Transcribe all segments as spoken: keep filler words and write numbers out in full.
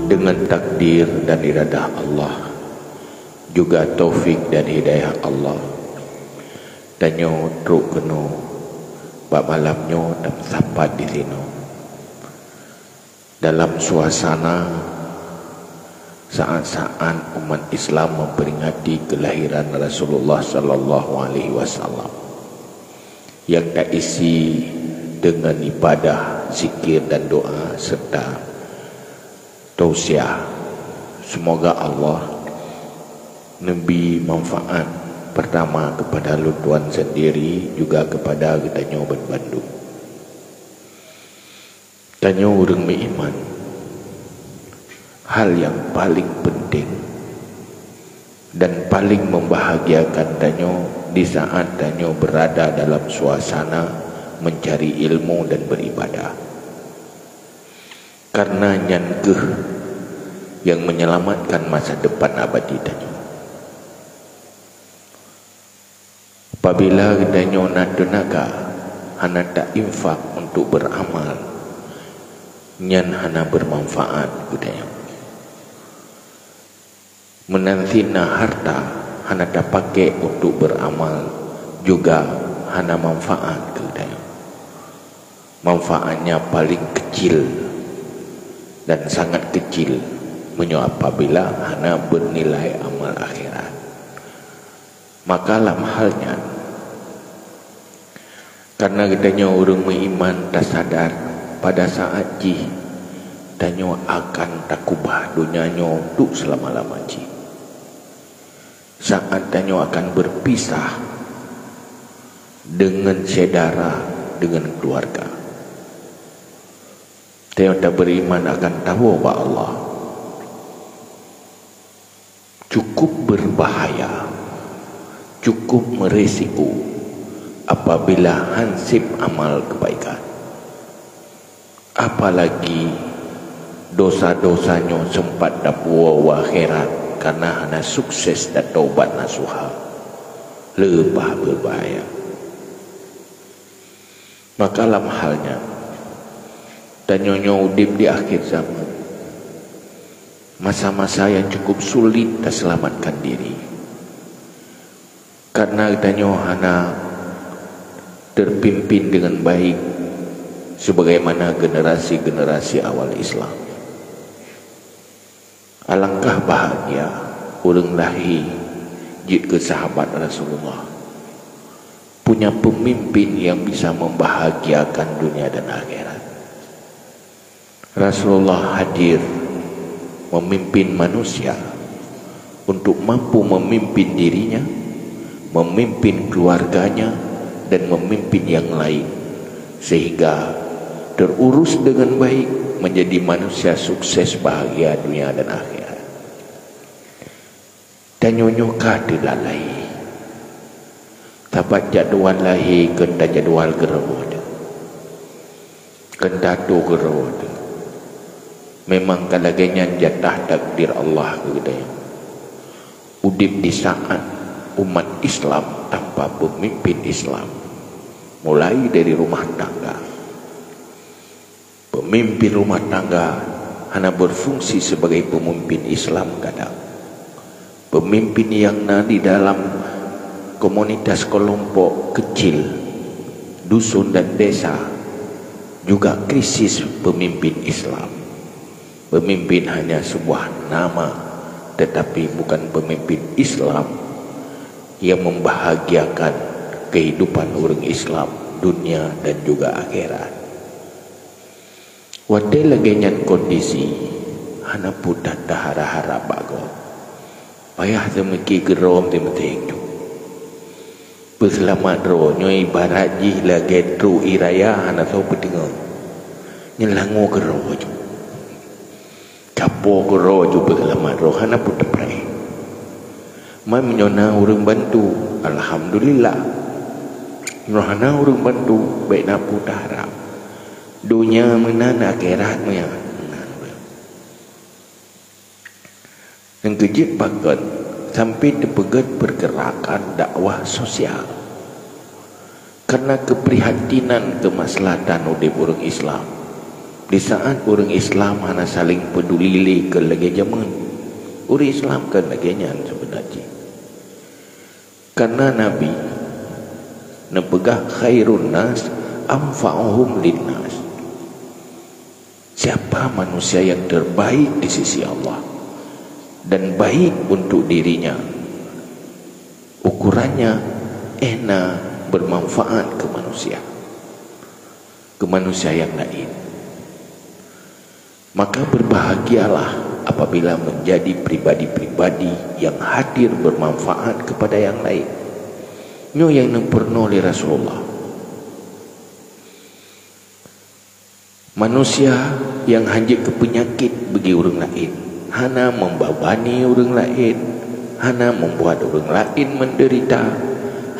Deungon takdir dan iradah Allah, juga taufik dan hidayah Allah, tanyoe trok keunoe bak malam nyoe dan sampat di sinoe. Dalam suasana saat-saat umat Islam memperingati kelahiran Rasulullah sallallahu alaihi wasallam, yang taisi dengan ibadah, zikir dan doa serta tausiah. Semoga Allah neubi manfaat pertama kepada lôn tuan sendiri juga kepada geutanyoe banmandum. Tanyoe ureuëng meuiman, hal yang paling penting dan paling membahagiakan tanyoe di saat tanyoe berada dalam suasana mencari ilmu dan beribadah. Karena nyan keuh yang menyelamatkan masa depan abadi tanyoe. Apabila geutanyoe na teunaga hana ta-infak untuk beramal, nyan hana bermanfaat geutanyoe. Meunan cit na harta hana tapakai untuk beramal, juga hana manfaat geutanyoe. Manfaatnya paling kecil dan sangat kecil meunyoe apabila hana bernilai amal akhirat. Maka lam hal nyan, karena geutanyoe ureuëng meuiman tasadar pada saat jih tanyoe akan takubah donya nyoe untuk seulama-lama jih. Saat tanyoe akan berpisah dengan syedara, dengan keluarga, tanyoe taberiman akan tawoe bak Allah. Cukup berbahaya, cukup merisiko apabila hansip amal kebaikan. Apalagi dosa-dosa nyoe sempat tapuwoe u akhirat karena hana sukses tataubat nasuha. Leupah beubahaya. Maka lam hal nyan, tanyoe nyoe udeb di akhir zaman, masa-masa yang cukup sulit taseulamatkan diri. Karena tanyoe hana terpimpin dengan baik sebagaimana generasi-generasi awal Islam. Alangkah bahagia ureuëng lahé jeuet keu sahabat Rasulullah, punya pemimpin yang bisa membahagiakan dunia dan akhirat. Rasulullah hadir memimpin manusia untuk mampu memimpin dirinya, memimpin keluarganya, dan memimpin yang lain, sehingga terurus dengan baik, menjadi manusia sukses, bahagia dunia dan akhirat. Tanyoe nyoe ka teulat lahé. Sapat jadual lahé keu tajadwal keudroe teuh, keu tatoe keudroe teuh. Memang ka lagée nyan jatah takdir Allah keu geutanyoe. Udeb di saat umat Islam tanpa pemimpin Islam, mulai dari rumah tangga. Pemimpin rumah tangga hana berfungsi sebagai pemimpin Islam kadang. Pemimpin yang na di dalam komunitas kelompok kecil, dusun dan desa juga krisis pemimpin Islam. Pemimpin hanya sebuah nama, tetapi bukan pemimpin Islam yang membahagiakan kehidupan ureuëng Islam dunia dan juga akhirat. Watée lagée nyan kondisi, hana peue that tahara-hara bak gob. Payah teumiki keudroe teumeuteng ju. Peuseulamat droe nyoe ibarat jih lagée trok ie raya hana soe peuteungoh. Nyeulangoe keudroe ju. Capoe keudroe ju peuseulamat droe hana peue teupreh. Man meunyoe na ureuëng bantu, alhamdulillah. Meunyoe hana ureuëng bantu, bék na peue taharab. Donya meunan, akhirat meunan. Nyang keujeuet pakon sampai teupeugét pergerakan dakwah sosial. Karena keuprihatinan keumaslahatan udeb ureuëng Islam, Di saat ureuëng Islam hana saléng peuduli lé keu lagée jamén, ureuëng Islam kan lagée nyan seubeuna jih. Karena Nabi neupeugah, "Khairun nas anfa'uhum linnas." Siapa manusia yang terbaik di sisi Allah dan baik untuk dirinya, ukurannya ena bermanfaat ke manusia, ke manusia yang lain. Maka berbahagialah apabila menjadi pribadi-pribadi yang hadir bermanfaat kepada yang lain. Nyoe nyang neupeurunoe lé Rasulullah. Manusia nyang hanjeuet keu peunyakét bagi ureuëng laén, hana membebani ureuëng laén, hana membuat ureuëng laén menderita,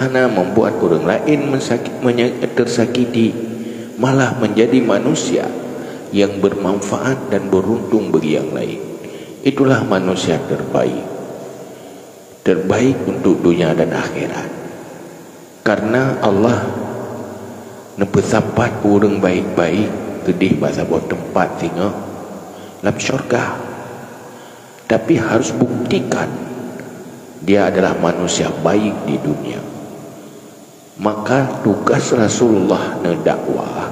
hana membuat ureuëng laén mensaki-, menye-, tersakiti, malah menjadi manusia yang bermanfaat dan beruntung bagi yang lain. Itulah manusia terbaik. Terbaik untuk dunia dan akhirat. Karena Allah neupeusapat ureuëng baik-baik keudeh bak saboh teumpat singoh lam syurga. Tapi harus buktikan dia adalah manusia baik di dunia. Maka tugas Rasulullah neudakwah,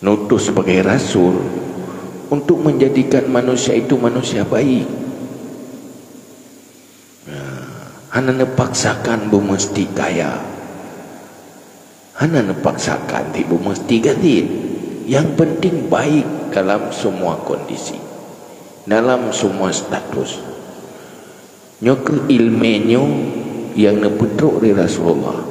neutus sebagai rasul untuk menjadikan manusia itu manusia baik. Nah, hana neupaksakan beumeusti kaya. Hana neupaksakan ti beumeusti gadien. Yang penting baik dalam semua kondisi, dalam semua status. Nyoe keuh iéleumé nyoe nyang neupeutrok lé Rasulullah.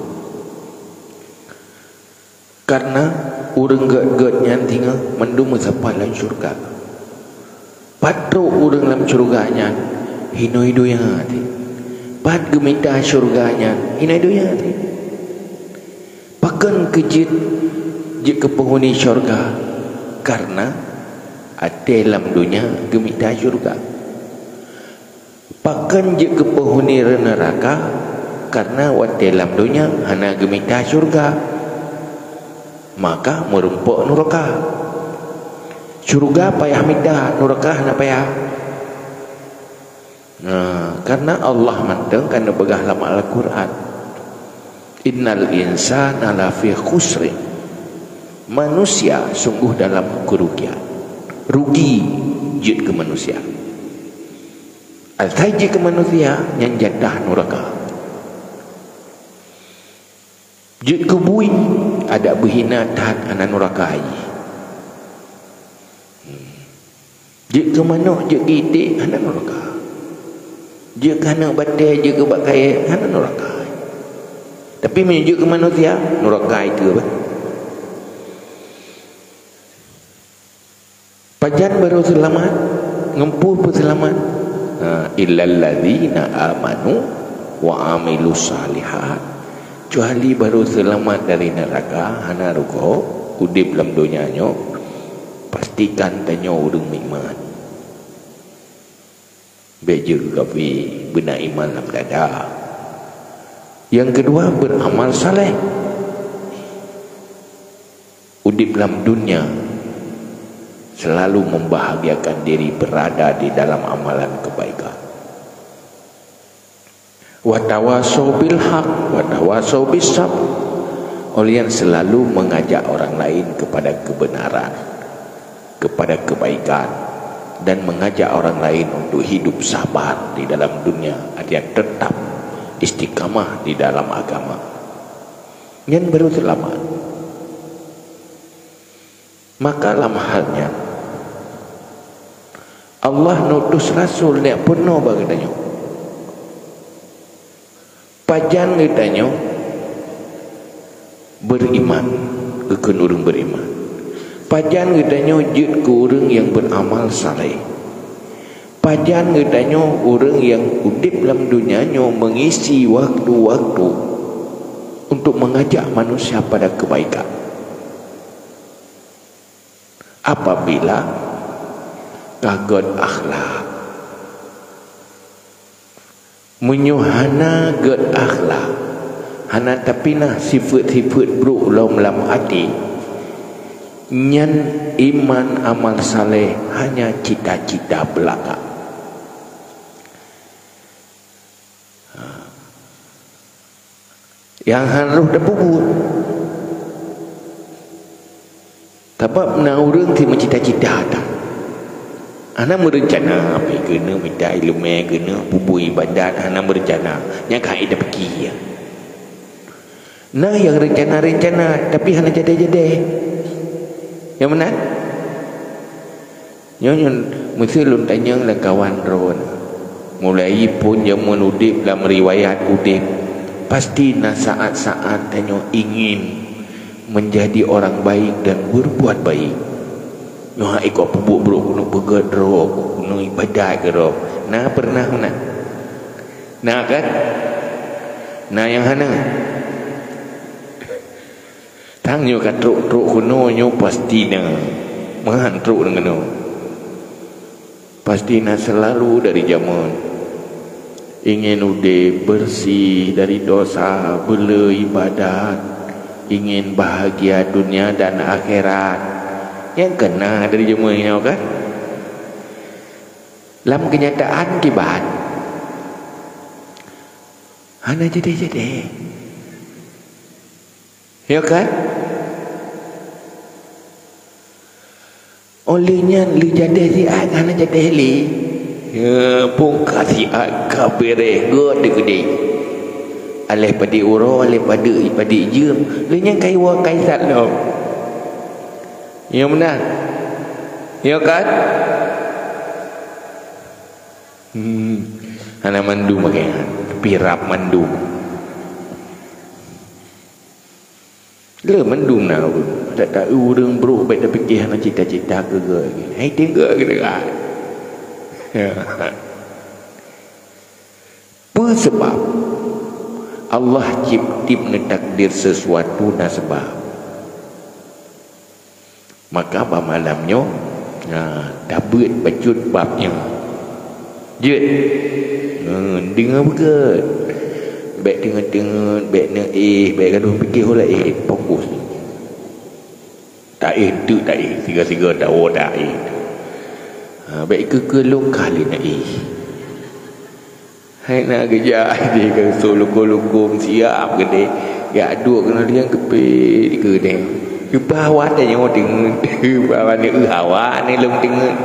Karena ureuëng gét-gét nyan singoh mandum meusapat lam syurga. Pat trok ureuëng lam syurga nyan, hinoe donya teuh. Pat geumita syurga nyan, hinoe donya teuh. Pakon keu jeuet, jeuet keu peuhuni syurga? Karena até lam donya geumita syurga. Pakon jeuet keu peuhuni neuraka? Karena watée lam donya hana geumita syurga, maka meurumpok neuraka. Syurga payah mita, neuraka hana payah. Nah, karena Allah mantong ka neupeugah lam Al-Quran, "Innal insana lafi khusrin." Manusia sungguh dalam kerugian. Rugi jeuet keu manusia. Asai jeuet keu manusia, nyan jatah neuraka. Jeuet keu bui, adak beuhina that hana neuraka jih. Hmm. Jeuet keu manok, jeuet keu iték, hana neuraka. Jeuet keu aneuk batée, jeuet keu bak kayée, hana neuraka. Tapi meunyoe jeuet keu manusia, neuraka itu bah. Pajan barô seulamat? Ngon peue peuseulamat? Ha, illalladzina amanu wa amilus shalihat. Kecuali barô seulamat dari neuraka, hana rugoe, udeb lam donya nyoe, pastikan tanyoe ureuëng meuiman. Bék jeuet keu kafé, beuna iman lam dada. Nyang keudua, beramal saleh. Udeb lam dunia selalu membahagiakan diri berada di dalam amalan kebaikan. Watawasau bil haq, watawasau bis sabr. Ulian selalu mengajak orang lain kepada kebenaran, kepada kebaikan, dan mengajak orang lain untuk hidup sabar di dalam dunia, artinya tetap istiqamah di dalam agama. Nyan baru selamat. Maka lam hal nyan, Allah nutus rasul nyang peunoh bak geutanyoe. Pajan geutanyoe beriman, geukheun ureuëng beriman? Pajan geutanyoe jeuet keu ureuëng nyang beramal saleh? Pajan geutanyoe ureuëng nyang udeb lam donya nyoe mengisi waktu-waktu untuk mengajak manusia pada kebaikan? Apabila ka gét akhlak. Meunyoe hana gét akhlak, hana tapinah sifeuet-sifeuet brok lom lam até, Nyan iman amal saleh hanya cita-cita belaka. Nyang han roh dan peubuet. Sabab na ureuëng ti meucita-cita that. Hana meurencana, pi keuneuk mita ileumé, keuneuk peubuet ibadat, hana meurencana. Nyang ka ida peuki. Na nyang rencana-rencana, tapi hana jadeh-jadeh. Nyang meunan? Nyoe, nyoe, meuseu lôn tanyong lam kawan droe. Mulai phon jameun udeb lam riwayat udeb, pasti na saat-saat tanyoe ingin menjadi orang baik dan berbuat baik. Nyoe hai kok peubuet brok keuneuk peugét droe, keuneuk ibadat keu droe. Na pernah meunan? Na kan? Na nyang hana? Tang nyoe ka trok-trok keunoe nyoe pasti na. Meuhan trok deungon nyoe. Pasti na selalu dari jameun. Ingin udeb bersih dari dosa, beu le ibadat, ingin bahagia dunia dan akhirat. Nyang ka na dari jameun nyoe kan? Lam kenyataan kiban. Hana jadeh-jadeh. Ya kan? Oleh nyan lé jadeh siat hana jadeh lé. Ya, pungka siat ka bereh gét dikeudeh. Aléh padé uroe, aléh padé, padé jeuem, lé nyan kai wa kai sat lom. Ya meunan. Ya kan? Hmm. Hana mandum pakai nyan, tapi rab mandum. Le mandum na ureuëng. Adak ta ureuëng brok bék tapike hana cita-cita keu geuh lagi. Hai tinggai keu dekat. Peue sabab? Allah cipta neutakdir sesuatu na sabab. Maka bak malam nyoe, na tabeuet bacut bab nyoe. Jeuet. Hmm, deungoe beugét. Bék teungeut-teungeut, bék neuéh, bék gadoh pike ho laén, fokus. Taéh teuk taéh, siga-siga tawoe taéh. Ha, bék keu-keu lôn ka lé neuéh. Hai na geujak di keu su lukon-lukon siap geudeh. Jak duek keunoe lheueh keupé di keudeh. Keuba hawa tanyoe teungeut, keuba hawa neueu hawa ni lôn teungeut.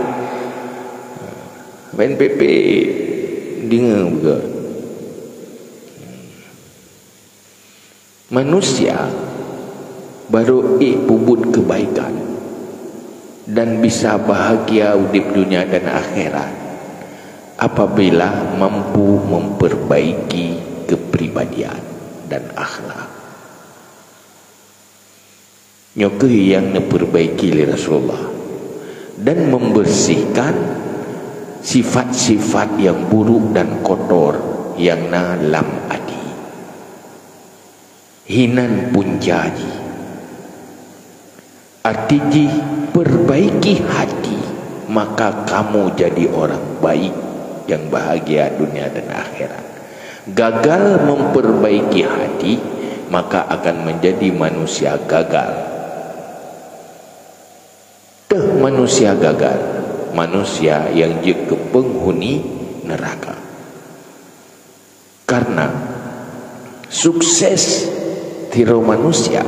Ban pépé deungoe beugét. Manusia barô ék peubuet keubaikan dan bisa bahagia udeb dunia dan akhirat apabila mampu memperbaiki kepribadian dan akhlak. Nyoe kheueh nyang neupeurbaiki lé Rasulullah dan membersihkan sifat-sifat nyang buruk dan kotor nyang na lam até. Hinan punca jih. Arti jih, perbaiki hati, maka kamu jadi orang baik yang bahagia dunia dan akhirat. Gagal memperbaiki hati, maka akan menjadi manusia gagal. Teuh manusia gagal, manusia nyang jeuet keu peunghuni neuraka. Karena sukses sidroe manusia,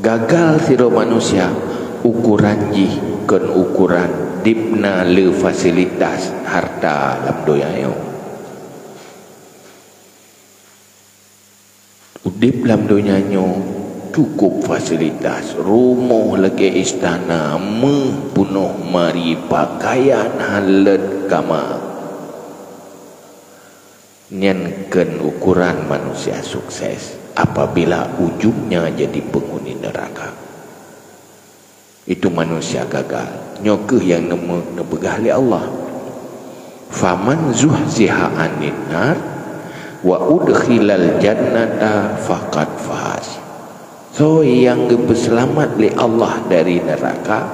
gagal sidroe manusia, ukoran jih kon ukoran dibna le fasilitas harta lam donya nyoe. Udeb lam donya nyoe cukup fasilitas, rumoh lagée istana, méuh peunoh mari, pakaian halot kama. Nyan kon ukoran manusia sukses apabila ujungnya jadi penghuni neraka. Itu manusia gagal. Nyoe kheueh nyang neumeu-, neupeugah lé Allah, "Faman zuhziha 'anin nar wa udkhilal jannata faqad faz." Soe nyang geupeuseulamat lé Allah dari neuraka,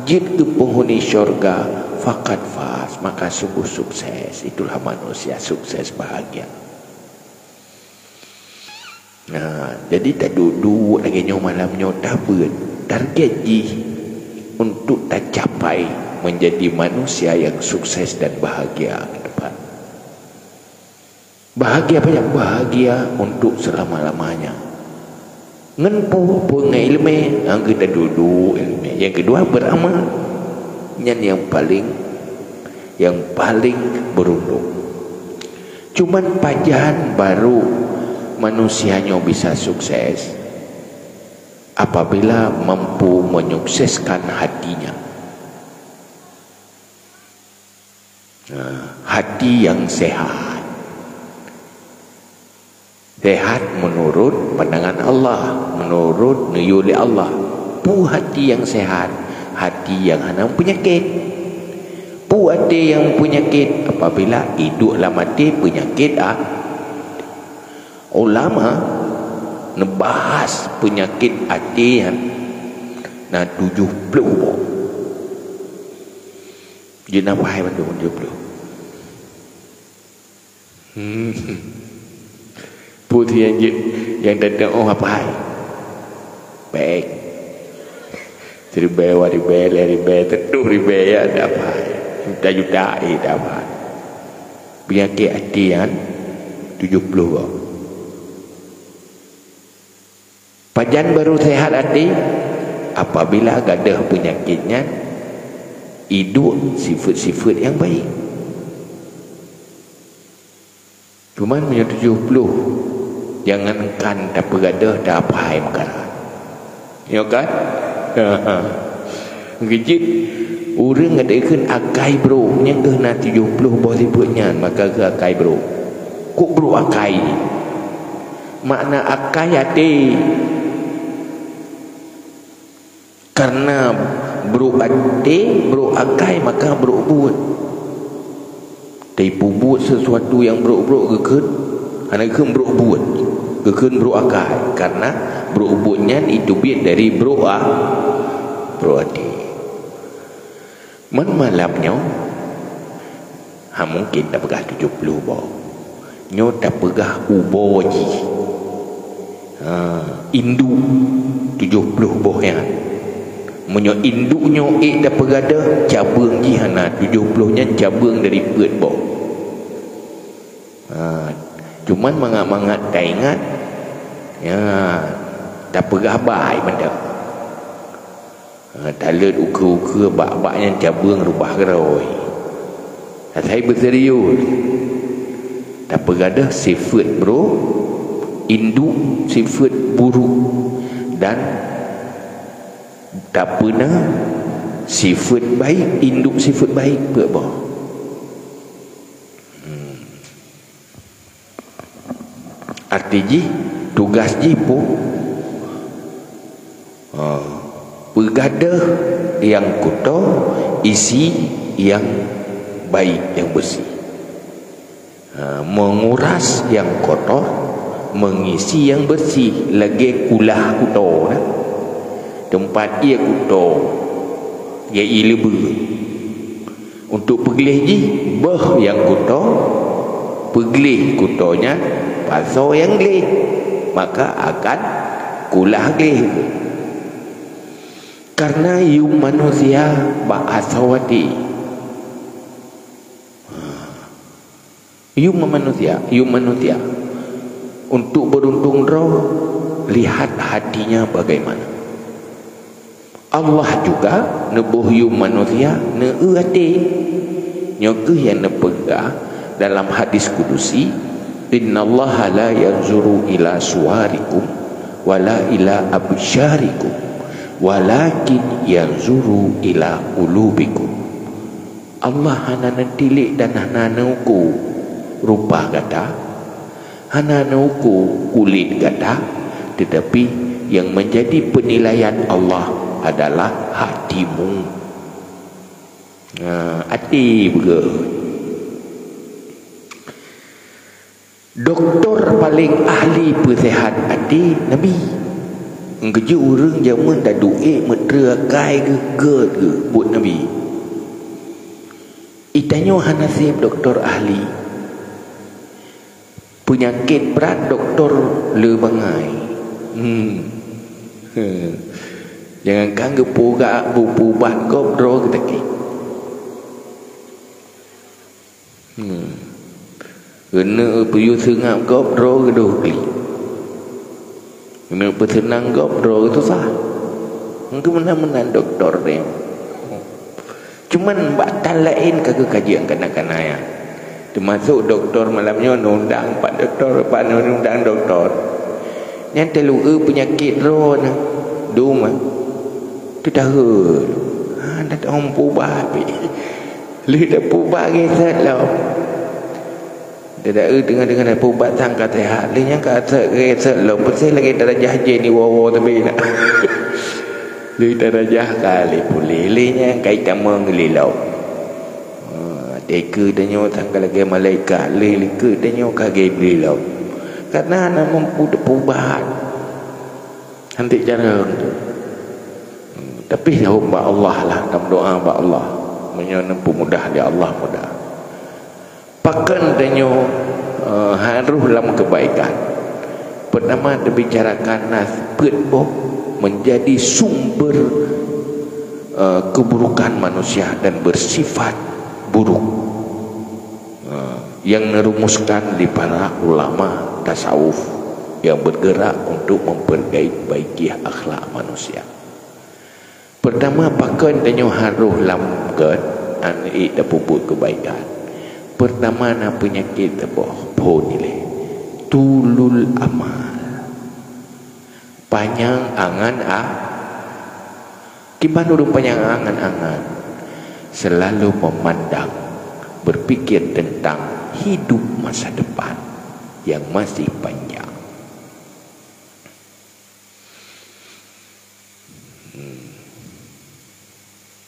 jeuet keu peunghuni syurga, faqad faz, maka sungguh sukses. Itulah manusia sukses bahagia. Nah, jadi taduek-duek lagée nyoe malam nyoe tabeuet, Target jih untuk tacapai menjadi manusia yang sukses dan bahagia ke depan. Bahagia apa nyang bahagia untuk selama-lamanya. Ngon peue, peue ngon ileumèe, nyang keuduek ileumèe, nyang keudua beramal. Nyan nyang paling, nyang paling beruntung. Cuman pajan baru manusia nyoe bisa sukses apabila mampu menyukseskan hatinya. Nah, hati yang sehat. Sehat menurut pandangan Allah, menurut neuyue lé Allah. Peue hati yang sehat? Hati yang hana peunyakét. Peue até yang peunyakét? Apabila iduek lam até peunyakét, ah, ulama neubahas peunyakét até nyan na tujoh ploh boh. Jeuet na pahai bandum tujoh ploh. Hmm. Peue nyang jeuet, nyang datang, oh, apa hai? Baik. Siribèe, dua ribèe, lhèe ribèe, teutuh ribèe, ya, ada apa hai? Juta-juta, eh, ada apa hai? Peunyakét até nyan tujoh ploh boh. Pajan baru sehat até? Apabila gadôh peunyakét nyan, iduek sifeuet-sifeuet nyang baik. Cuman meunyoe tujoh ploh, jangankan tapeugadôh, taphai meukarat. Nyo kan? Geujeuet ureuëng gata kheun akai brôk, nyang keuh na tujoh ploh boh sifeuet nyan, maka keu akai brôk. Kok brôk akai? Makna akai até. Karena brôk até, brôk akai, maka brôk buet. Tapeubuet sesuatu nyang brôk-brôk geukheun, hana geukheun brôk buet, geukheun brôk akai. Karena brôk buet nyan iteubiet dari brôk a-, brôk até. Man malam nyoe, ha, mungken tapeugah tujoh ploh boh. Nyoe tapeugah ubo jih. Ha, induek tujoh ploh boh nyan. Meunyoe induek nyoe ék tapeugadôh, cabeueng jih hana tujoh ploh nyan, cabeueng dari peuet boh. Ha, cuman mangat-mangat taingat, ya, tapeugah bai mantong. Ha, taleuet ukeue-ukeue bak-bak nyan cabeueng reubah keudroe. Asai beuserius. Tapeugadôh sifeuet brôk, induek sifeuet buruk, dan tapeuna sifeuet baik, induek sifeuet baik peuet boh. Hmm. Arti jih, tugas jih peue? Ha, peugadôh nyang kuto, isi nyang baik, nyang bersih. Ha, menguras nyang kotor, mengisi nyang bersih, lagèe kulah kuto na. Teumpat ie kuto, ie ié leubeh. Untuk peugleh jih, beuh nyang kuto, peugleh kuto nyan, pasoe nyang gleh, maka akan kulah gleh. Karena yum manusia bak asoe até. Yum manusia, yum manusia. Untuk beruntung droe, lihat hatinya bagaimana. Allah juga neuboh yum manusia, neueu até. Nyoe kheueh nyang neupeugah dalam hadis kudusi, "Innallaha la yanzuru ila suwarikum wala ila absyarikum, walakin yanzuru ila qulubikum." Allah hana neutilék dan hana neuko rupa gata, hana neuko kulét gata, teutapi nyang menjadi penilaian Allah adalah hatimu. Nah, até beugét. Doktor paléng ahli peusehat até Nabi. Ngeujeuet ureuëng jameun taduek ék meutreu akai geuh gét geuh buet Nabi. Itanyoe hana sép doktor ahli. Peunyakét brat doktor le bangai. Hmm. Jangankan geupeuubat, geupeuubat gob droe geusakét. Hmm. Keuneuk peuyue seungab gob droe geudôh klik. Keuneuk peuseunang gob droe geususah. Mungken meunan-meunan dokto nyoe. Cuman bak tan laén ka geukaji kana-kana nyan. Teumasok dokto malam nyoe neundang pat dokto, pat neundang dokto. Nyan teuleueh peunyakét droe na. Duma. Teudahe. Ha, dak hom peuubat pih. Lheueh tapeuubat gesat lom. Teudahe teungoh-teungoh tapeuubat sang ka seuhat. Lheueh nyan ka seuhat gesat lom. Peuséh lagèe darajah jén iwoe-woe teubi na. Lheueh darajah ka lheueh puléh. Lheueh nyan ka itamong lé lom. Ha, teuka tanyoe sang ka lagèe malaikat. Lheueh likot tanyoe ka Jibril lom. Karena hana mampu tapeuubat. Hantik jareueng tu. Tapi jaweueb bak Allah lah, tameudoa bak Allah. Meunyoe neupeumudah lé Allah mudah. Pakon tanyoe, eh, harôh lam keubaikan. Peurtama, teubicarakan na peuet boh meunjadi sumber, eh, keuburukan manusia dan beusifat buruk. Ha, nyang neurumuskan lé para ulama tasawuf nyang beugerak untuk memperbaiki akhlak manusia. Peurtama, pakon tanyoe harôh lam gèt aneuëk tapeubuet keubaikan. Peurtama, na peunyakét saboh phon ilée, tulul amal. Panyang angan a-, kiban ureuëng panyang angan-angan, selalu memandang, berpikir tentang hidup masa depan yang masih panjang. Hmm.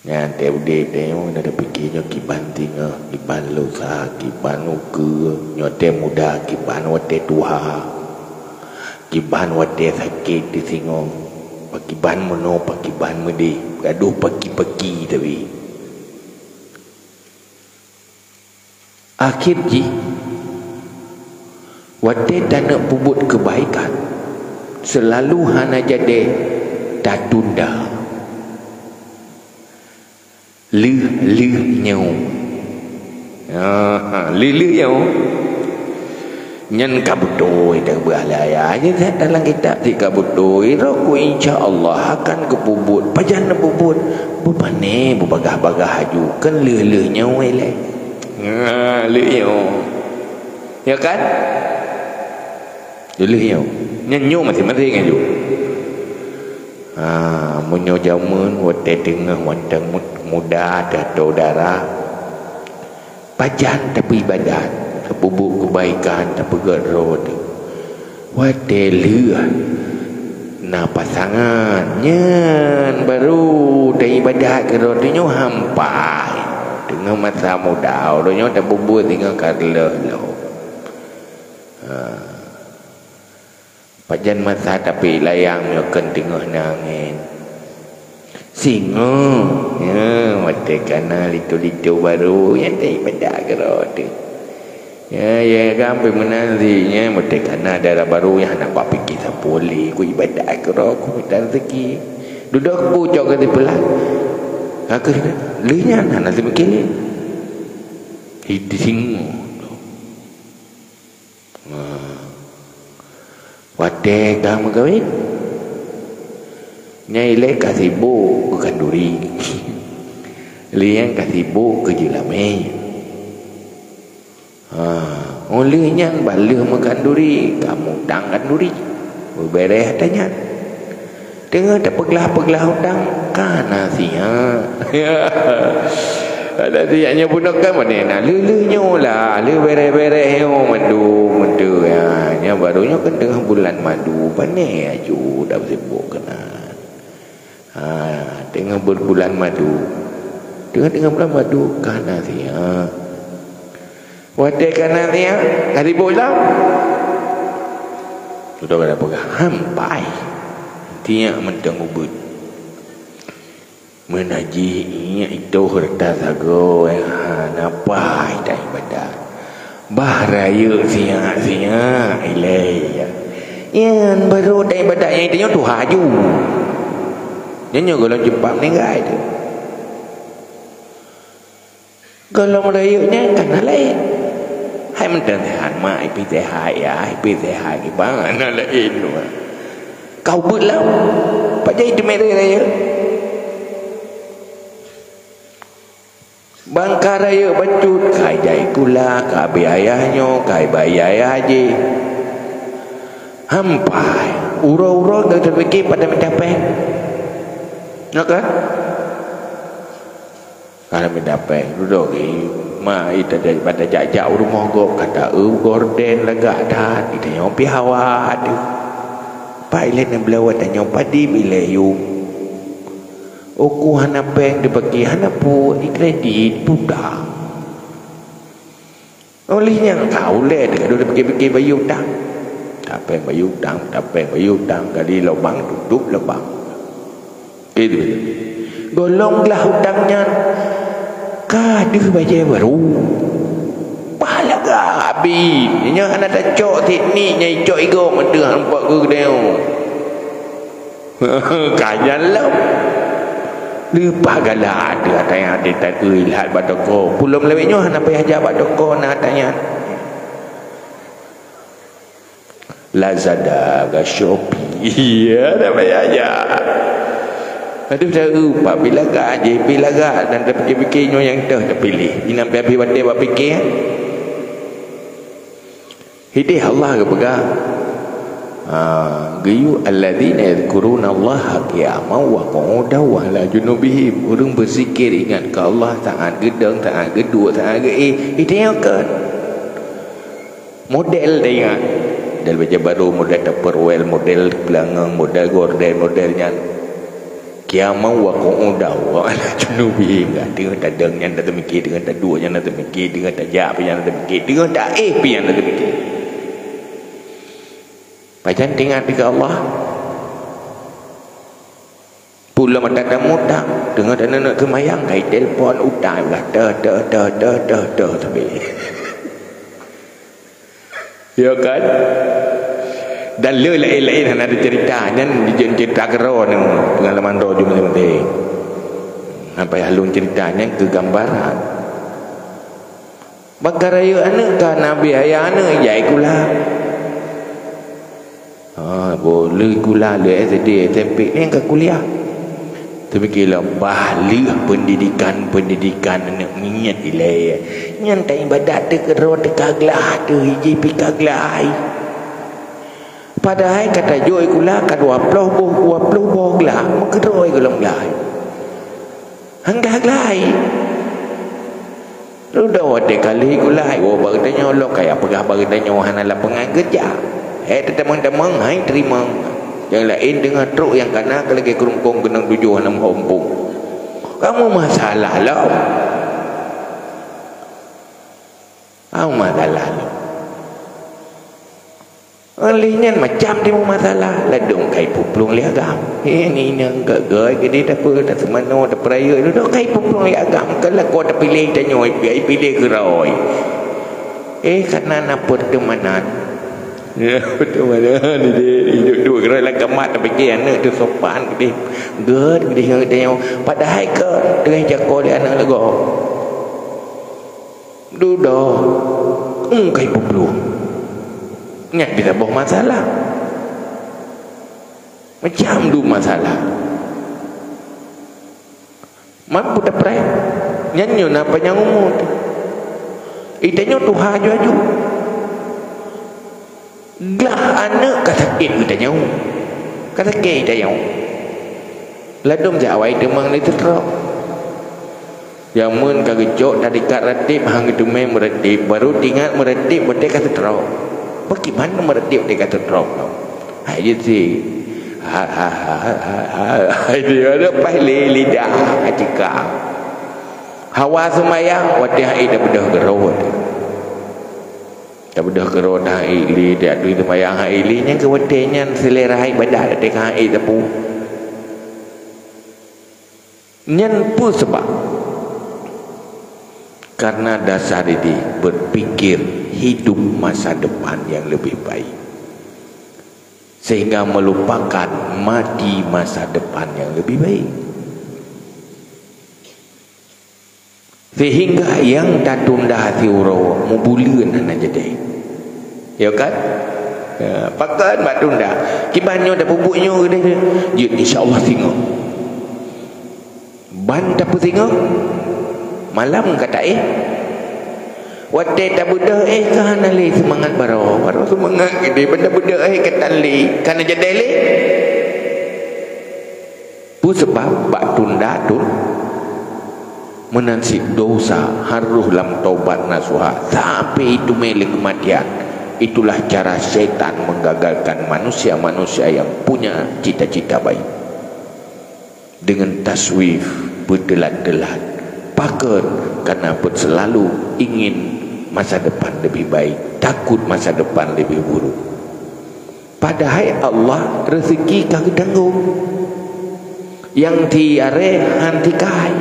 Nyan teuh udép teuh nyoe na tapike nyoe kiban singoh, kiban lusa, kiban ukeue, nyoe teuh muda, kiban watée tuha, kiban watée sakét teuh singoh, pakiban meunoe, pakiban meudeh, gadoh paki-paki tapi. Akhé jih, watée taneuk peubuet keubaikan, seulalu hana jadi tatunda. Lheueh-lheueh nyoe. Ha, ha, lheueh-lheueh nyoe. Nyan ka beutôi teuh beualaya. Nyan dalam kitab cit ka beutôi. Roh ku insya Allah akan geupeubuet. Pajan neupeubuet? Beupané, beubagah-bagah aju. Kan lheueh-lheueh nyoe ilée. Ha, lheueh nyoe. Ya kan? Lheueh nyoe. Nyan nyoe maséng-maséng aju. Ha, meunyoe jameun watée teungoh mantong mud-, muda, teuh atô dara, pajan tapeuibadat, tapeubuet keubaikan, tapeugét droe teuh. Watée lheueh na pasangan, nyan baru taibadat keudroe teuh nyoe hampai. Teungoh masa muda, uroe nyoe tapeubuet singoh ka lheueh lom. Ha. Pajan masa tapi layang nyoe keu teungoh na angén. Singoh, ya, watée kana linto-linto barô, nyan taibadat keudroe teuh. Ya, ya, gampông meunan sih, ya, watée kana dara barô nyang hana bak pike sapeue lé, ku ibadat keudroe, ku mita rezeki. Dudoe keu pucok ka sipeulah. Ka keuh lheueh nyan hana seumiké lé. Di singoh. Nah, watée ka meukawen, nyan ilée ka sibok keu khanduri. Lheueh nyan ka sibok keu jeulamé. Ha, óh lheueh nyan ban lheueh meukhanduri, ka mutang khanduri. Beubéréh ata nyan. Teungoh tapeuglah-peuglah utang, ka na siat. Ka na siat nyoe bunoe kan, pane na lheueh-lheueh nyoe lah, lheueh béreh-béreh nyoe mandum, mandum, ya. Nyoe barô nyoe kan teungoh bulan madu, pane aju dak sibok keunan. Ha, teungoh bulan madu. Teungoh-teungoh bulan madu, ka na siat. Watée ka na siat, ka sibok lom. Sudah ka peugah, hampai. Tiak mantong ubeut. Meunan jih iék itoh rata sagoe, hana pai taibadat. Bah rayeuk siat-siat ilée. Nyan barô taibadat nyang tanyoe tuha aju. Nyoe gohlom jeumpa meuninggai teuh. Gohlom rayeuk nyan ka na laén. Hai mantong sehat mak, ipi sehat ya, ipi sehat iban na laén. Kau beulam. Pajan teumé rayeuk. Bangka rayeuk bacut, ka ijak ikula, ka abéh ayah nyoe, ka iba ayah jih. Hampai, uroe-uroe geuteupike pada mita péng. Nyoe kan? Ka mita péng, dudoe geuh, ma ita jak-jak u rumoh gob, ka ta-eu gorden lagak that, ita nyoe pi hawa deuh. Pai lé neubloe tanyoe padib ilée yum. Uku hana péng dibagi, hana pue, dikredit, budak. Oleh nyan ka ulée teuh ka dipike-pike bayeue utang. Tapéng bayeue utang, tapéng bayeue utang, kali lubang tutup lubang. Itu. Gohlom glah utang nyan ka deuh bajée barô. Bah lagak abéh. Nyan hana tacok teknik nyang icok igoe mantong nampak keu geudeue. Ka nyan lom. Leupah galak ateueh ata nyan, ata nyan takeu ilhat bak toko. Pulom lawét nyoe hana payah jak bak toko na ata nyan. Lazada ka Shopee. Iya, hana payah jak. Aduh, tahu, Pak, bila gak je, bila gak, dan terpikir-pikir nyoe nyang teuh terpilih. Inam piah-piah batai bak pikir. Hideh Allah geupeugah, ha, geuyue alladzina yadzkurunallaha qiyaman wa qu'udan wa 'ala junubihim. Ureuëng beuzikir ingat keu Allah saát geudong, saát geuduek, saát geuéh. Itu nyang kon. Model teuingat. Model bajée barô, model Tupperware, model peulangong, model gorden, model nyan. Qiyaman wa qu'udan wa 'ala junubihim. Teungoh tadong nyan tateumiki, teungoh taduek nyan tateumiki, teungoh tajak pih nyan tateumiki, teungoh taéh pih nyan tateumiki. Pajan teuingat keu Allah? Pulom ata tamu utang, teungoh taneuk seumayang, kai telepon utang, ulah teuh, teuh, teuh, teuh, teuh, teuh, teuh, teuh. Ya kan? Dan le laén-laén hana ada cerita. Nyan dijeuet cerita keudroe nyoe, pengalaman droe jeuet maséng-maséng. Sampai alun cerita nyan keu gambaran. Bak ka rayeuk aneuëk ka na biaya aneuëk jai kula. Ha, boh lheueh kula, lheueh S D, S M P, nyan ka kuliah. Teumiki lom bah lheueh pendidikan-pendidikan aneuëk miet ilée. Nyan ta ibadat teuh keudroe teuka glah teuh iji pih ka glah ai. Padahai ka tajok kula ka dua ploh boh, dua ploh boh glah, meukeudroe gohlom glah ai. Hangga glah ai. Dudoe watée ka lheueh gulai, woe bak geutanyoe lom, kaya peugah bak geutanyoe hana lapangan keureuja. Hai teutamong-tamong, hai teurimong. Nyang laén teungoh trok nyang kana keu lagée keurungkong keunong tujoh hana meuhom pung. Kamu masalah lom. Kamu masalah lom. Lheueh nyan macam timbul masalah, ladôm kai peuplueng lé agam. Hé, ngieng-ngieng gét-gét, gét tapeue, taseumanoe, tapeurayeuk, dudoe kai peuplueng lé agam. Kan lakoe tapiléh tanyoe, pi-, piléh keudroe. Eh, kana na peuteumanan. Ya, peuteumanan, idéh, idéh duek keudroe lam kamat, tapike aneuëk teuh sopan, idéh gét, idéh ngon tanyoe. Padahai ka teungoh jako lé aneuëk lagoe. Dudoe, eung kai peuplueng. Nyan biasa boh masalah. Macam dum masalah. Mampu tapreh. Nyan nyoe na panyang umu teuh. Itanyoe tuha aju-aju. Glah aneuëk ka sakét geutanyoe. Ka sakét geutanyoe. Ladôm jak awai teumang lé seutrok. Jameun ka geucok tadikat ratib, han geuteumé meuratib, baru teuingat meuratib watée ka seutrok. Bagaimana meuratib watée ka seutrok? Hai jeuet si. Ha, ha, ha. Hai dia ada paih lé lidah cika. Hawa seumayang watée hai tabeudôh geurot. Tabeudôh keudroe na hai lé, tieb-tieb seumayang hai lé, nyan keu watée nyan seulera hai ibadat watée ka hai sapeue. Nyan peue sabab? Karena dasar idéh berpikir hidup masa depan yang lebih baik. sehingga melupakan mati masa depan yang lebih baik. Sehingga nyang tatunda siuroe mubuleuen hana jadi. Ya kan? Ya, pakon bak tunda. Kiban nyoe tapeubuet nyoe keudeh, jeuet insya Allah singoh. Ban tapeusingoh, malam ka taéh. Watée tabeudôh éh ka hana lé seumangat baroe, baroe seumangat keudeh ban tabeudôh éh ka tan lé, ka hana jadi lé. Peue sabab bak tunda tun? Meunan cit dosa harôh lam taubat nasuha sampai teumé lé keumatian. Itulah cara syaitan menggagalkan manusia-manusia yang punya cita-cita baik. Dengan taswif, beuteulat-teulat. Pakon? Karena peuet selalu ingin masa depan lebih baik, takut masa depan lebih buruk. Padahai Allah reuseuki ka geutanggong. Nyang tiaré han tikai.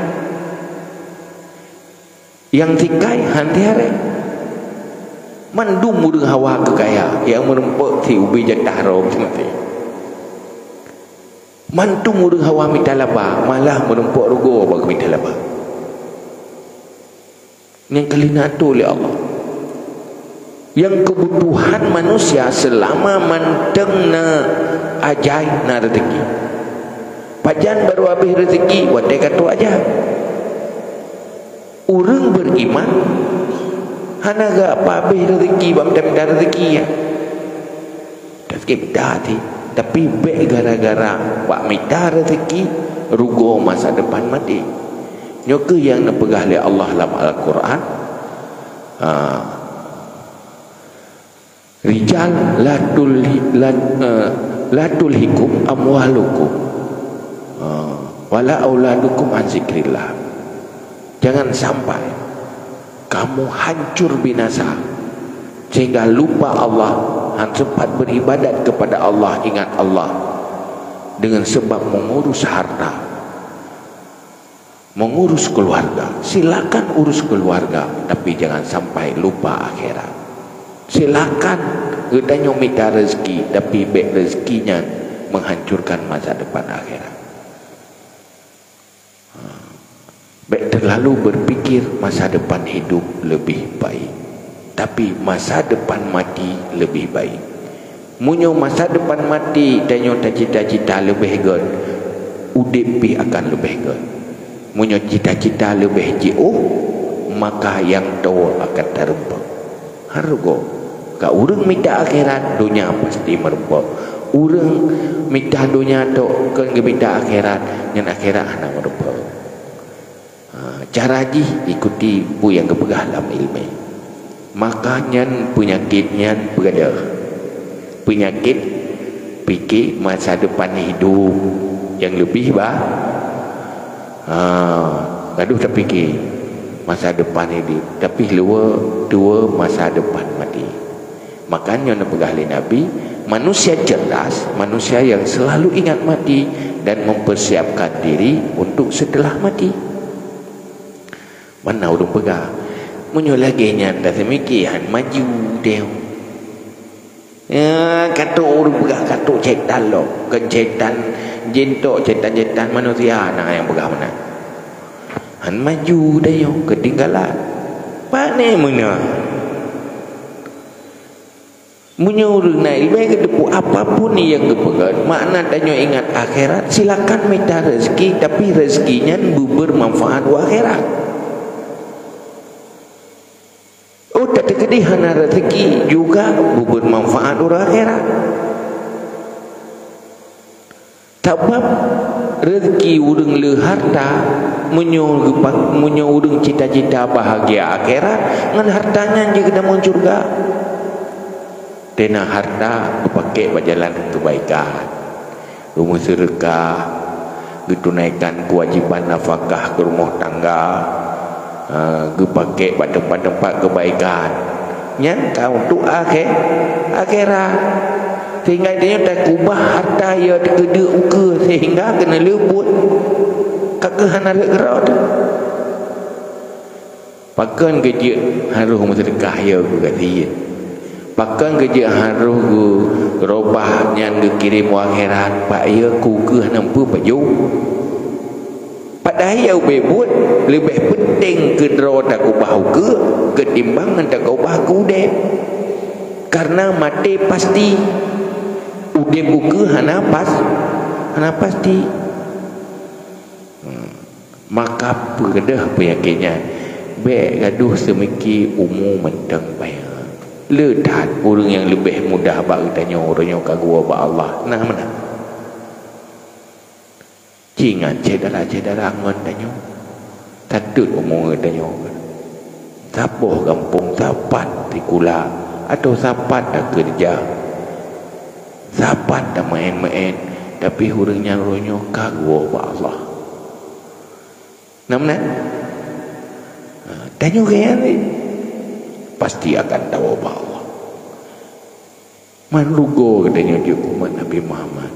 Nyang tikai han tiaré. Mandum ureuëng hawa keu kaya, nyang meureumpok si ubé jatah rhom seumaté. Mandum ureuëng hawa mita laba, malah meureumpok rugoe bak mita laba. Nyang ka lheueh na atur lé Allah. Nyang keubutuhan manusia seulama mantong na ajai na reuzeki. Pajan barô habéh reuzeki watée ka trok ajai. Ureuëng beriman hana geuhabéh reuzeki bak mita-mita reuzeki nyan. Tapi beda hati. Tapi bék gara-gara bak mita reuzeki rugoe masa depan maté. Nyoe kheueh nyang neupeugah lé Allah lam Al-Quran. Ha. Rijal la tulhi-, la, eh, la tulhikum amwalukum, eh, wala auladukum an zikrillah. Jangan sampai kamu hancur binasa sehingga lupa Allah, han sempat beribadat kepada Allah, ingat Allah dengan sebab mengurus harta. Mengurus keluarga, silakan urus keluarga, tapi jangan sampai lupa akhirat. Silakan geutanyoe mita rezeki, tapi bék rezeki nyan menghancurkan masa depan akhirat. Ha. Bék terlalu berpikir masa depan hidup lebih baik, tapi masa depan mati lebih baik. Meunyoe masa depan maté tanyoe tacita-cita leubeh gét, udeb pih akan leubeh gét. Meunyoe cita-cita leubeh jiôh, maka nyang toe akan tareumpok. Hareuga, ka ureuëng mita akhirat, donya pasti meureumpok. Ureuëng mita donya tok kon geumita akhirat, ngon akhirat hana meureumpok. Ha, cara jih ikuti peue nyang geupeugah lam iéleumé. Maka nyan peunyakét nyan peugadôh. Peunyakét pike masa depan hidup nyang leubeh ba-, ha, gadôh tapike masa depan hidup, tapi luwa tuwo masa depan maté. Maka nyoe neupeugah lé Nabi, manusia cerdas, manusia yang selalu ingat mati dan mempersiapkan diri untuk setelah mati. Mana ureuëng peugah, meunyoe lagée nyan taseumike han maju deh. Ya, katok ureuëng peugah katok setan lom, kon setan jin tok, setan-setan manusia na nyang peugah meunan. Han maju deh, keutinggalan. Pane meunan. Meunyoe ureuëng na iéleumé geuteupeue apapun nyang geupeugét, makna tanyoe ingat akhirat, silakan mita rezeki, tapi rezeki nyan beubeurmanfaat u akhirat. Oh, tateukeudi hana rezeki juga beubeurmanfaat u akhirat. Sabab rezeki ureuëng le harta, meunyoe geupak-, meunyoe ureuëng cita-cita bahagia akhirat, ngon harta nyan jeuet keu tamong syeuruga. Teuma harta geupakée bak jalan keubaikan, geumeuseudeukah, geutunaikan keuwajéban nafakah keu rumoh tangga, ha, geupakée bak teumpat-teumpat keubaikan. Nyan ka untuk akhé-, akhirat. Sehingga tanyoe takubah harta nyang teukeudeuek ukeue sehingga keuneulheueh buet ka keuh hana rhot keudroe teuh. Pakon keu jeuet harôh meuseudeukah nyang keu gasien? Pakon keu jeuet harôh geu-, reubah nyan geukirém u akhirat, bak yö ku keuh nan peue pajoh? Padahai nyang ubé buet leubeh peunteng keudroe takeubah ukeue keutimbang ngon takeubah keu udeb. Kareuna maté pasti, udeb ukeue hana pas-, hana pasti. Hmm. Maka peugah peunyakét nyan, bék gadoh seumiki umu mantong panyang. Le that ureuëng nyang leubeh mudah bak geutanyoe, uroe nyoe ka geuwoe bak Allah. Nah meunan. Ci ngon syedara-syedara ngon tanyoe. Tateuet umu geutanyoe. Saboh gampông, sapat sikula, atawa sapat takeureuja, sapat tamaén-maén, tapi ureuëng nyan uroe nyoe ka geuwoe bak Allah. Nah meunan? Ha, tanyoe gaya ni pasti akan tawoe bak Allah. Man rugoe geutanyoe jeuet umat Nabi Muhammad.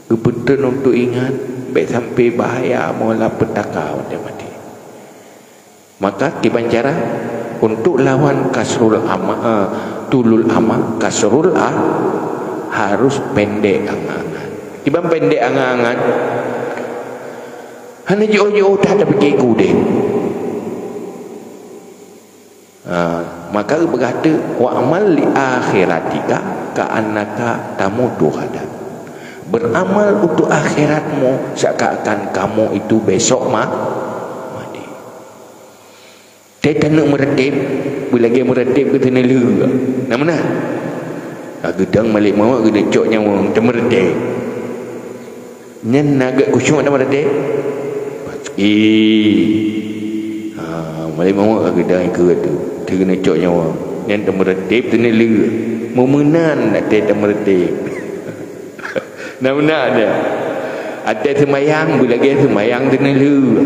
Geupeutrön untuk ingat, bék sampai bahaya meulah peutaka watée maté. Maka kiban cara untuk lawan kasrul ama, eh, tulul ama, kasrul a, harus pendek angan-angan. Kiban pendek angan-angan, hana jiôh-jiôh that tapike keu udeb. Ha, maka geupeugah teuk, "Wa'mal li akhiratika ka'annaka tamutu ghadan." Beramal untuk akhiratmu seakan-akan kamu itu besok ma-, mati. Teuh taneuk meureutéb, beulagée meureutéb keu teuneulheueh. Nah meunan. Ka geudong malék mawöt geuneuk cok nyawöng, teumeureudeb. Nyan na gét khusyuk teumeureudeb. Ih. Ha, malék mawöt ka geudong ikeue tu. Teuh geuneuk cok nyawöng. Nyan teumeureudeb teuneulheueh. Meumeunan até teumeureudeb. Nah meunan nyan. Até seumayang, beulagée seumayang teuneulheueh.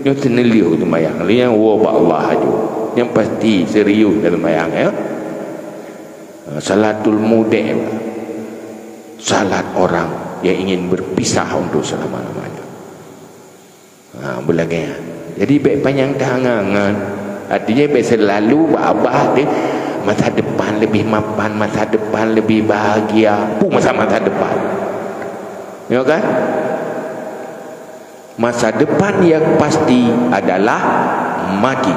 Nyoe teuneulheueh seumayang. Lé nyan woe bak Allah aju. Nyan pasti serius dalam seumayang, ya. Salatul mudeh, salat orang yang ingin berpisah untuk selama-lamanya. Ha, beulagée nyan. Jadi, bék panyang teuangan-angan. Artinya, bék seulalu bak babah teuh masa depan leubeh mapan, masa depan leubeh bahagia. Peue masa, masa depan? Ya kan? Masa depan yang pasti adalah mati.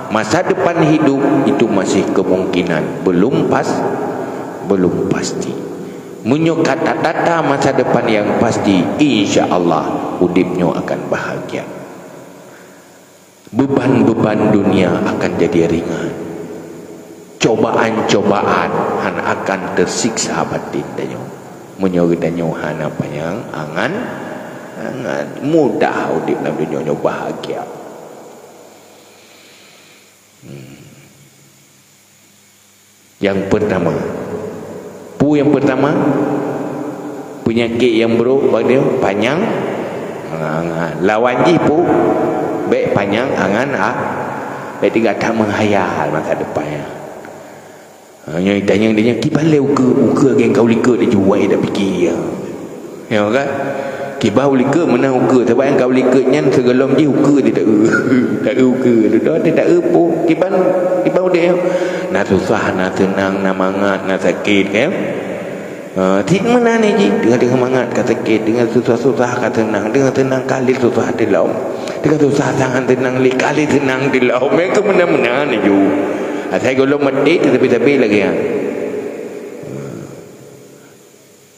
Masa depan hidup itu masih kemungkinan, belum pas-, belum pasti. Meunyoe ka tatata masa depan yang pasti, insya Allah udeb nyoe akan bahagia. Beban-beban dunia akan jadi ringan. Cobaan-cobaan hana akan tersiksa batin tanyoe. Meunyoe geutanyoe hana panyang angan, angan mudah udeb lam dunia nyoe bahagia. Hmm. Yang pertama. Peue nyang pertama? Penyakit nyang brok bak dia panyang angan-angan. Lawan jih peue? Bék panyang angan, ah, bék teuga that meuhayal masa depan. Ha, nyoe tanyong dia nyan, kiban lé ukeue, ukeue lagée ka u likot laju, wai dak pike. Ya kan? Kiban u likot meunan ukeue, sabab nyang ka u likot nyan sigohlom jih ukeue teuh taeu. Taeu ukeue, dudoe teuh taeu peue. Kiban, kiban udeb nyoe. Na susah, na seunang, na mangat, na sakét, ya. Ha, cit meunan jih, teungoh-teungoh mangat ka sakét, teungoh susah-susah ka seunang, teungoh seunang ka lé susah teulom. Teungoh susah sangat seunang lé ka lé seunang teulom. Meunan keuh meunan-meunan laju. Asai gohlom maté teutapi-tapi lagée nyan.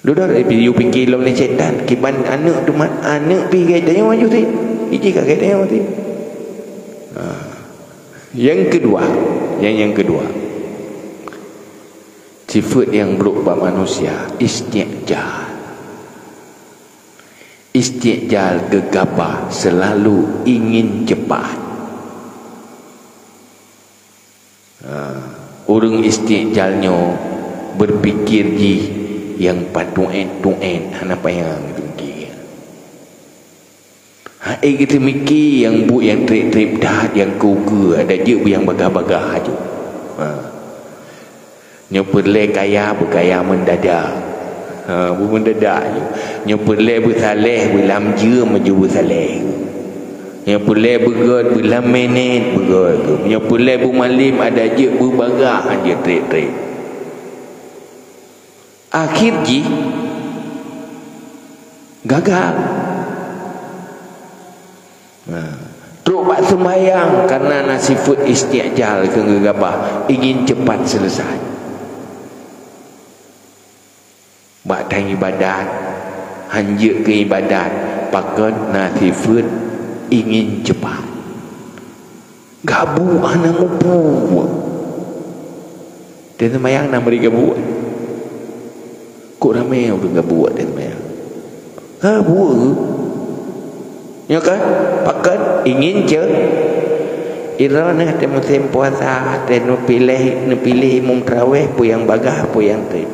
Dudoe, eh, pi-, yue pike lom lé syaitan, kiban aneuëk teuma, aneuëk pih gét tanyoe aju sit. Iji ka gét tanyoe sit. Ha. Yang kedua, yang, yang kedua. Sifat nyang brok bak manusia, isti'jal. Isti'jal geugabah, selalu ingin cepat. Ha, ureuëng isti'jal nyoe beupikir jih nyang patuet-tuet, hana panyang geuteumiki. Ha, eh, geuteumiki nyang buet nyang treb-treb that, nyang keu-keu, adak jeuet beu nyang bagah-bagah aju. Ha. Nyoe peureulée kaya, beukaya meundadak. Ha, beumeundadak aju. Nyoe peureulée beusaléh, beulam jeuem aju beusaléh. Nyoe peureulèe beugöt, beulam minèt beugöt. Nyoe peureulèe beumalem, adak jeuet beubagaih, han jeuet trép-trép. Akhé jih gagal. Nah, trok bak seumbahyang, karena na sifeuet isti'jal, keu geugabah, ingin cepat selesai. Bak tan ibadat, han jeuet keu ibadat, pakon na sifeuet ingin cepat. Gabuek hana mupu. Teuseumayang na meuri gabuek. Kok ramé ureueng gabuek teuseumayang? Gabuek. Nyo kan? Pakon ingin ce. Ira na teuh musém puasa, teuh neupiléh, neupiléh imum tarawéh, peue nyang bagaih, peue nyang trép.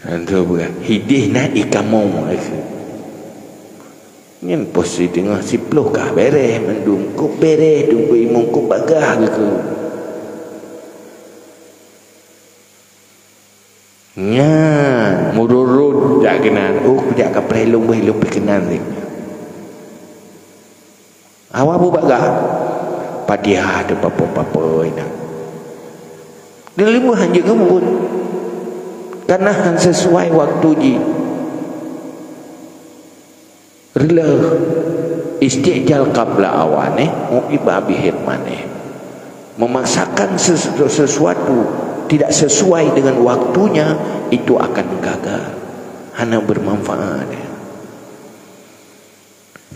Antu peugah, hidéh na ikamoe, kheun. Nyan posisi teungoh siploh ka bèrèh mandum, kok bèrèh teungku imum, kok bagaih kheun. Nyan, meururot jak keunan, oh, kujak kapreh lôn beuh, lôn pih keunan lé. Awak bubagaih, Fatihah teuh papoe-papoe na. Di leumoh han jeuet ngon buet. Karena han sesuai waktu jih. Reuleuh, isti'jal qabla awanih, mu'aqiba bi hirmanih. Memaksakan ses-, sesuatu tidak sesuai dengan waktunya, itu akan gagal. Hana bermanfaat.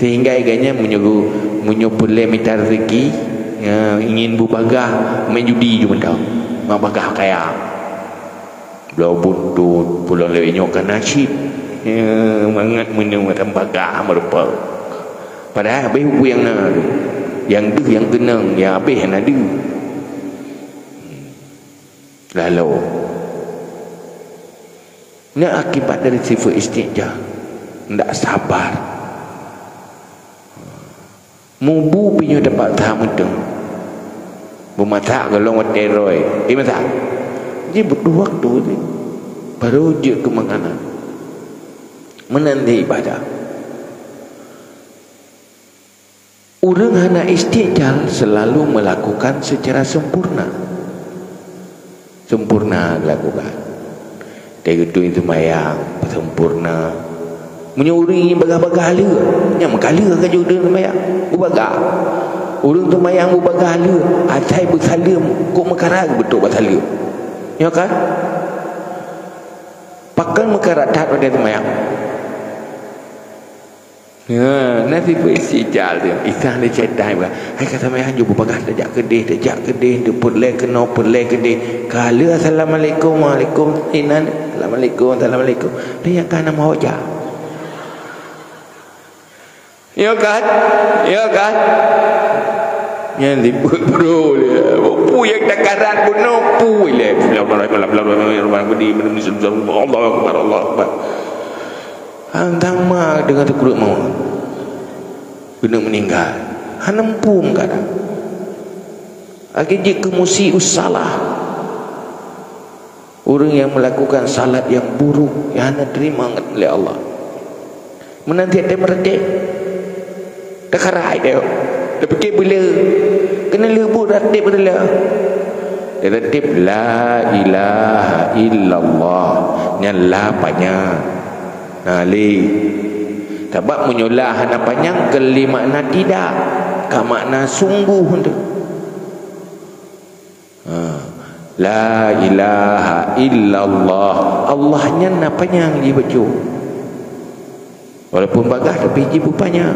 Sehingga gobnyan meunyoe, meunyoe peureulèe mita rezeki, ya, ingin beubagaih, main judi ju mantong. Mak bagaih kaya. Bloe buntut, pulang lewat nyoe ka nasib. Ya, mangat meunyoe mantong bagaih meurupa. Padahai habéh buku nyang na tu. Nyang deuh nyang keunong, nyang habéh hana deuh. Lalu, nyan akibat dari sifat isti'jal. Ndak sabar. Mubu pih nyoe teupaksa meuteung. Beumasak golom watèe rhoi. Eh, masak. Jadi butuh waktu tu. Baru jeuet keu makanan. Meunan di ibadah. Ureueng hana isti'jal selalu melakukan secara sempurna. Sempurna geuh lakukan. Teugeutui seumayang, sempurna. Meunyoe ureueng nyang bagah-bagah le, nyan meukaleuh ka jeuet ureueng seumayang, beubagah. Ureueng seumayang beubagah le, asai beusaleuem, kok meukarat beutôi bak saleuem. Nyo kan? Pakon meukarat that watèe seumayang? Ya, na sifeuet isti'jal tu. Isah lé syaitan, bah. Hai ka seumayang ju beubagah, tajak keudeh, tajak keudeh, teupeulé keunoe, peulé keudeh. Ka lheueh assalamualaikum, waalaikum, inan, assalamualaikum, assalamualaikum. Dia nyang ka na meuhoja. Ya kan? Ya kan? Nyan sifeuet bro dia. Peue nyang takarat bunoe, peue lé. Allahu Akbar, Allahu Akbar. Hantang ma deungon teukureueng mawöt. Keuneuk meuninggai. Hana muphom kadang. Lagèe jeuet keu musius salah. Ureueng nyang meulakukan salat nyang buruk, nyang hana teurimong lé Allah. Meunan tiep-tiep meureuteb. Teukarai teuh. Teupike beuleu. Keuneuk lheueh buet reuteb reuleu. Reuteb la ilaha illallah. Nyan la panyang. Na lé. Sabab meunyoe la hana panyang, kon lé makna tidak. Ka makna sungguh teuh. Ha. La ilaha illallah. Allah nyan na panyang jibaca. Walaupun bagah tapi jipeupanyang.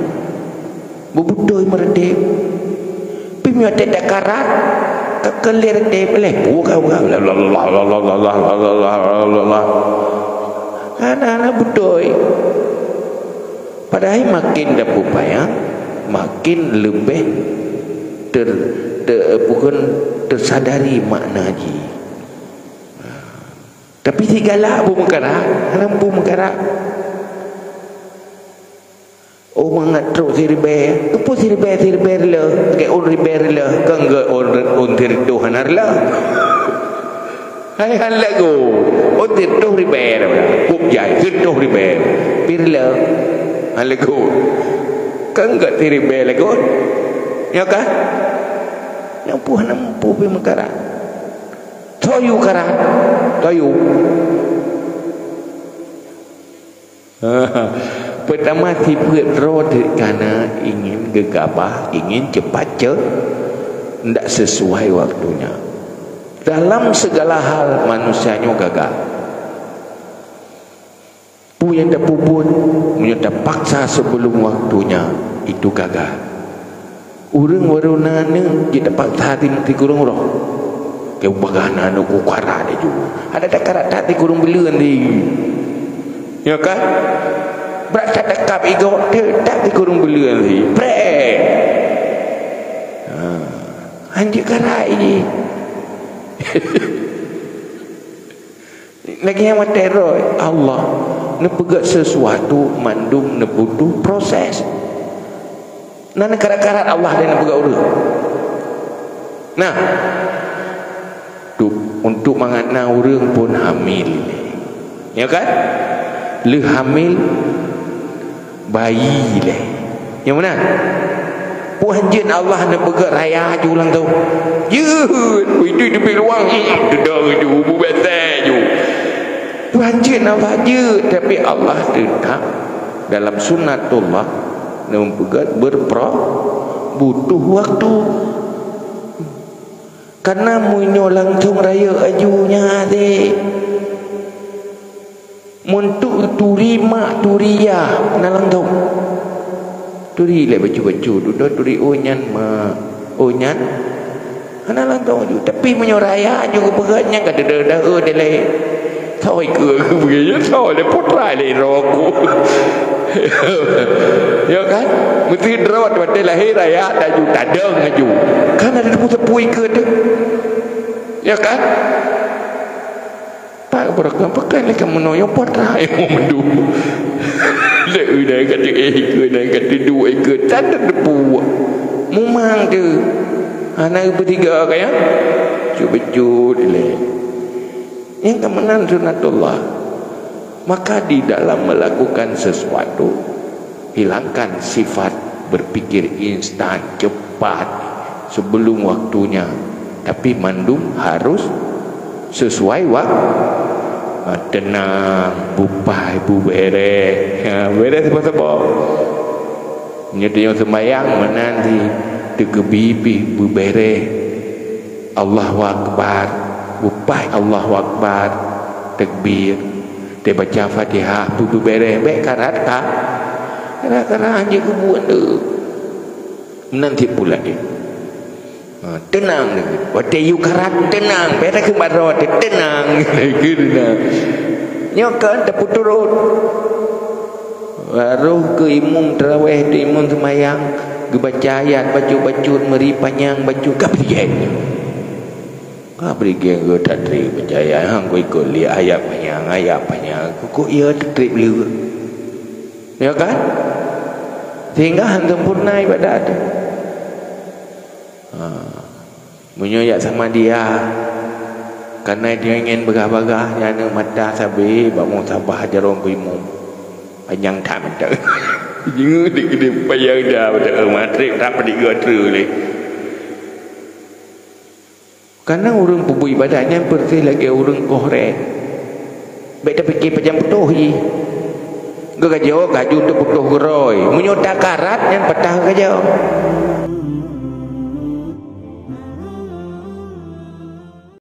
Beubeutôi meureuteb. Pih meunyoe teuh takarat, ka keu lé reuteb lé. Buka, buka. Hana, hana beutôi. Padahai makin tapeupanyang, makin leubeh ter-, te-, bukan tersadari makna jih. Tapi sigalak bu meukarat, hana bu meukarat. Oh, mangat trok siribèe. Keupeue siribèe, siribèe reuleuh? Lagèe ôn ribèe reuleuh. Kon geu ôn, ôn siribèe hana reuleuh. Hai han lagoe. Oh, sireutôh ribèe dah. Kôb jai, sireutôh ribèe. Pih rila. Han lagoe. Kan gèt siribèe lagoe. Nyo kan? Nyang peue hana mampu pih meukarat. Soe yue karat? Soe yue? Peutama, sifeuet droe teuk kana ingin geugabah, ingin cepat ce-, ndak sesuai waktunya. Dalam segala hal, manusia nyoe gagal. Peue nyang tapeubuet, meunyoe tapaksa sebelum waktunya, itu gagal. Ureueng baru na aneuk, jeuet tapaksa ti-, tikurong roh. Keu peugah na aneuk ku karat laju. Ada takarat that tikurong buleuen di. Ya kan? Brat that takab igoe, teuh that tikurong buleuen di. Preh. Ha. Hanjeuet karat jih. Lagèe nyang watèe roh Allah neupeugèt sesuatu mandum neubutuh proses. Na neukarat-karat Allah dan neupeugèt ureueng. Nah, tu, untuk mangat na ureueng pun hamil. Ya kan? Lheueh hamil, bayi lé. Nyang meunan. Peue hanjeuet Allah neupeugèt raya ju lam thôn. Jeuet, itu teubiet luwang, hmm, deudong ju, bubet teh ju. Peue hanjeuet Allah jeuet, tapi Allah teutap dalam sunatullah neupeugèt berpro-, butuh waktu. Karena meunyoe langsung rayeuk aju nyan deh. Meunyoe turi mak, turi yah, hana langsung. Turi lé bacut-bacut, dudoe turi, "Oh, nyan mak, oh, nyan." Hana langsung aju. Tapi meunyoe raya aju geupeugah nyan ka deuda-deuda dilèe. Soe keu geupeugah, soe lé putra lé droe ku. Ya kan? Meusti droe watèe lahé raya aju tadong aju. Kan ada teupeue-teupeue ikeue teuh. Ya kan? Pak beureukan pakai lé kamoe nyoe pat rai mandum. Lé udah kata eh ke dan kata dua ke tanda tepuk. Mumang tu. Anak bertiga kaya. Cuba-cuba lé. Yang kemenangan sunatullah. Maka di dalam melakukan sesuatu, hilangkan sifat berpikir instan, cepat, sebelum waktunya. Tapi mandum harus sesuai wak-, ha, tenang, bupai, bubereh. Ha, bereh sapo-sapo. Nyoe teungoh seumayang meunan di teukeubibih bubereh. Allahu Akbar. Bupai Allahu Akbar. Takbir. Teubaca Fatihah, bu-, bubereh, bèk karat ka. Karat-karat hanjeuet keubuet tu. Meunan cit pula dia. Ha, tenang lagi. Watèe yue karat, tenang. Bèk takheun baroe teuh, tenang. Tenang. Nyoe kan tapeuturot. Baroh keu imum taraweh, keu imum seumayang, geubaca ayat bacut-bacut, meuri panyang bacut, ka bri gèt. Ka bri gèt geuh that trép baca ayat, han geuikot lé ayat panyang, ayat panyang. Kok ya trép lé. Ya kan? Sehingga han sempurna ibadat. Ha. Meunyoe jak samadiyah, kana jih ngieng bagah-bagah, nyan mata sabe bak musabah jaroe keu imum. Panyang that mantong. Jingeuk dik-dik panyang that mantong. Matreb that padit geuh treuk lé. Kana ureueng peubuet ibadat nyan persis lagèe ureueng koh rèng. Bèk tapike pajan putôh jih. Geukajoe kaju teuputôh geurôi. Meunyoe takarat nyan patah geukajoe.